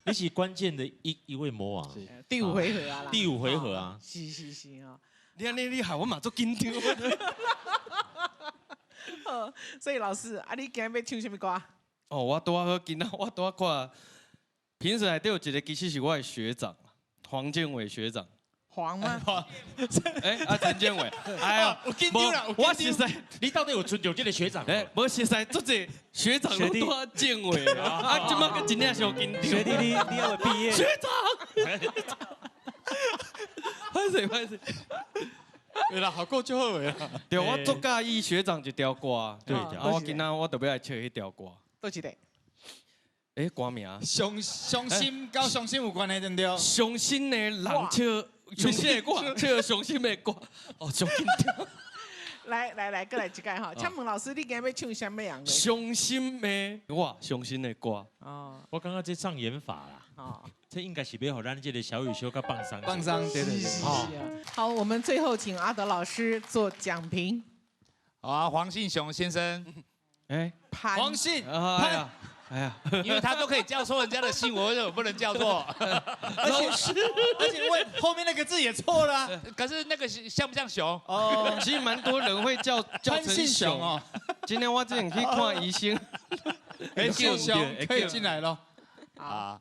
你是關鍵的一位魔王。第五回合啊啦。第五回合啊。是是是哦。你按呢你害我嘛足緊張。好，所以老師，啊，你今日欲唱啥物歌？哦，我拄仔好今仔我拄仔看，評審內底有一個其實是我的學長，黃建偉學長。黃嗎？哎，啊，陳建偉，哎呀，有緊張啦，有我實在，你到底有尊重這個學長？哎，無實在，足濟學長攏拄仔建偉啊，這擺閣真正傷緊張。學弟，你還未畢業？學長，歹勢歹勢。對啦，效果就好的啦。對，我足佮意學長一條歌，對。啊，我今仔我特別愛唱彼條歌。佗一個？哎，歌名。傷心，佮傷心有關係對毋對？傷心的人唱，傷心的歌，唱傷心的歌，哦，傷緊張。來來來，閣來一擺哈。請問老師，你今日欲唱啥物樣的？傷心的我，傷心的歌。哦，我感覺這障眼法啦。哦，這應該是欲予咱這個小雨小可放鬆。放鬆，對對對。好，好，我們最後請阿德老師做講評。好啊，黃信雄先生。哎，潘。黃信潘。哎呀，因為他都可以叫錯人家的姓，我為什麼不能叫錯？而且問後面那個字也錯了。可是那個像不像熊？哦，其實蠻多人會叫成熊哦。今天我之前去看醫生，哎，姓熊可以進來咯。啊。